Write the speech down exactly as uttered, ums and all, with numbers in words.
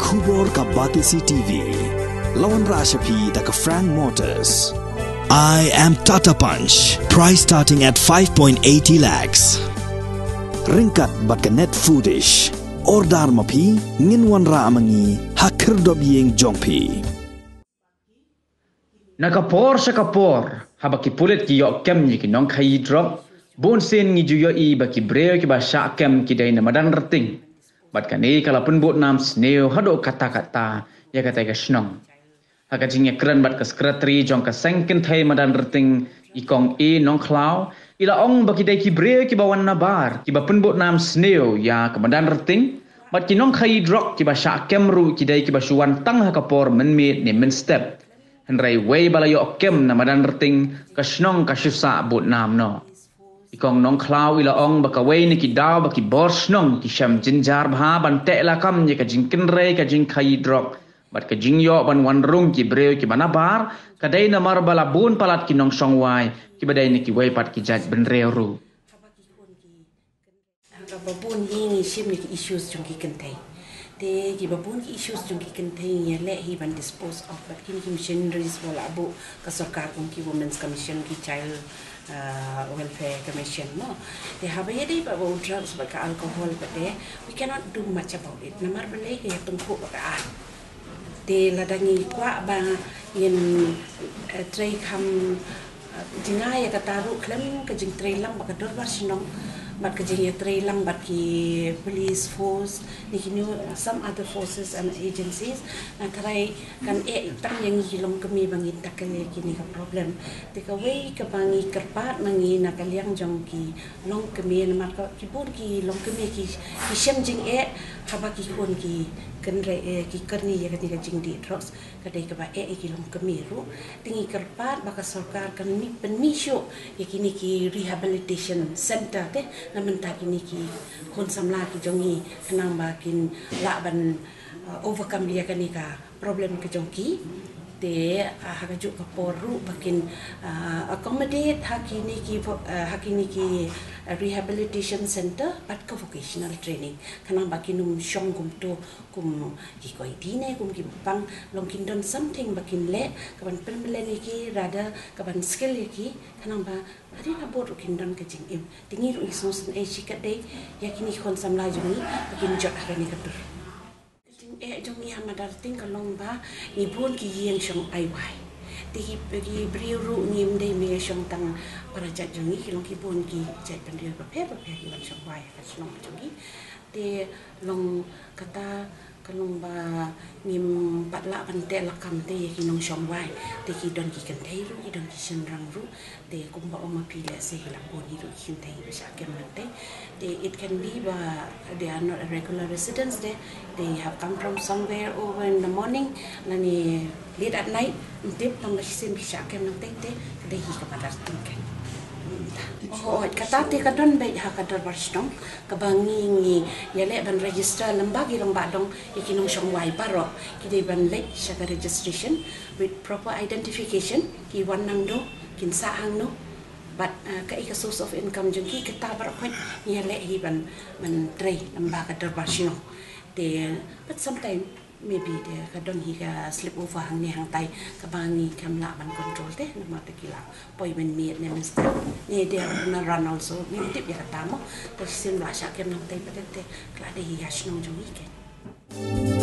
Khubor ka Batesi T V. La wanrah sha phi da ka Frank Motors. I am Tata Punch. Price starting at five point eighty lakhs. Ryngkat bad ka Net Foodish. Order ma phi, ngin wanrah ma ngi ha khyrdop ïing jong phi. Na ka por sha ka por, haba ki pulit ki ïoh kem ïa ki nongkhaïi drok, bun sien ngi ju ïohi ba ki briew kiba shah kem ki dei na madan Rting. Bad kane ka la pynbud nam sniew haduh katta katta ïa katei ka shnong. Ha ka jingïakren bad ka Secretary jong ka Seng Kynthei Madan Rting, i Kong A Nongkhlaw, i la ong ba ki dei ki briew kiba wan nabar kiba pynbud nam sniew ïa ka madan Rting. Bad ki nongkhaïi drok kiba shah kem ruh ki dei kiba shu wan tang ha ka por mynmiet ne mynstep. Hynrei wei ba la ïoh kem na madan Rting, ka shnong ka shu sah bud nam noh. I Kong Nongkhlaw i la ong ba kawei na ki daw ba ki bor shnong ki shem jynjar bha ban teh lakam ïa ka jingkynrei ka jingkhaïi drok bad ka jingïoh ban wan rung ki briew kiba nabar, ka dei namar ba la bun palat ki nongshong wai kiba dei na kiwei pat ki jait bynriew ruh. Kaba bun hi ngi shim ïa ki issues jong ki kynthei. Te kiba bun ki issues jong ki kynthei ngi ïaleh hi ban dispose of, bad kine ki machineries ba la buh ka sorkar kum ki Women's Commission, ki Child, uh, Welfare Commission mo. Te haba ïadei bad u drugs bad ka alcohol bad te, we cannot do much about it. Namar balei ka ïatyngkhuh bad ka aiñ. Te lada ngi kwah ba ngin, eh, trei kham, eh, jngai ïa kata ruh khlem ka jingtrei lang bad ka dorbar shnong bad ka jingïatrei lang bad ki police force ne ki new, some other forces and agencies, nga tharai kan eh tang ïa ngi ki longkmie ba ngin tackle ïa kine ka problem. Te kawei kaba ngi kyrpad ma ngi na ka liang jong ki longkmie, namar ka ki bun ki longkmie ki, ki shem jingeh haba ki khun ki kynrei, eh, ki kyrni ïa kane ka jingdih drugs, ka dei kaba eh ïa ki longkmie ruh. Te ngi kyrpad ba ka sorkar kan mih, pynmih shuh ïa kine ki rehabilitation center te na bynta kine ki khun samla ki jong ngi, khnang ba kin lah ban, uh, overcome ïa kane ka problem ka jong ki. Te, uh, ha kajuh ka por ruh ba kin, uh, accommodate ha kine ki vo-, uh, ha kine ki, uh, rehabilitation center bad ka vocational training, khnang ba kin ym shong kumto kum ki koiti ne kum ki bapang. Long kin don something ba kin leh kaban pynmlien ïa ki, rather kaban skill ïa ki, khnang ba hadien habud ruh kin don ka jingim. Te ngi ruh ngi sngewsynei shikatdei ïa kine ki khun samla jong ngi ba kin jot ha kane ka dur. Ka jingeh jong ngi ha Madan Rting ka long ba ngi bun ki ïing shong ai wai. Te ki, ki briew ruh ngim dei me shong tang para jait jong ngi, ki long ki bun ki jait bynriew bapher bapher ki wan shong wai ha ka shnong jong ngi. Te long kata ka long ba ngim pat lah ban teh lakam te ïa ki nongshong wai. Te ki don ki kynthei ruh, ki don ki shynrang ruh. Te kumba ong ma phi, lehse hi la bun hi ruh ki kynthei ba shah kem nangtei. Te it can be ba they are not a regular residents there. They have come from somewhere over in the morning lane late at night. Ym tip, tang ba shisien ki shah kem nangtei te ka dei hi ka Madan Rting kan. Oh, kata te ka don beit ha ka dorbar shnong kaba ngi, ngi ïaleh ban register lem bad ki rangbah dong ïa ki nongshong wai baroh. Ki dei ban leit sha ka registration with proper identification, ki wan nangno, kin sah hangno, bad, uh, kaei ka source of income jong ki, kata baroh khoit ngi ïaleh hi ban, ban trei lem bad ka dorbar shnong. Te, but sometime maybe te ka don hi ka slip over hangne hangtai kaba ngi khlem lah ban control te, namar te ki la poi mynmiet ne mynstep ne they are on a run also, ngim tip ïa kata mo. Te shisien ba la shah kem nangtei pat te ka la dei hi ha shnong jong ngi kein.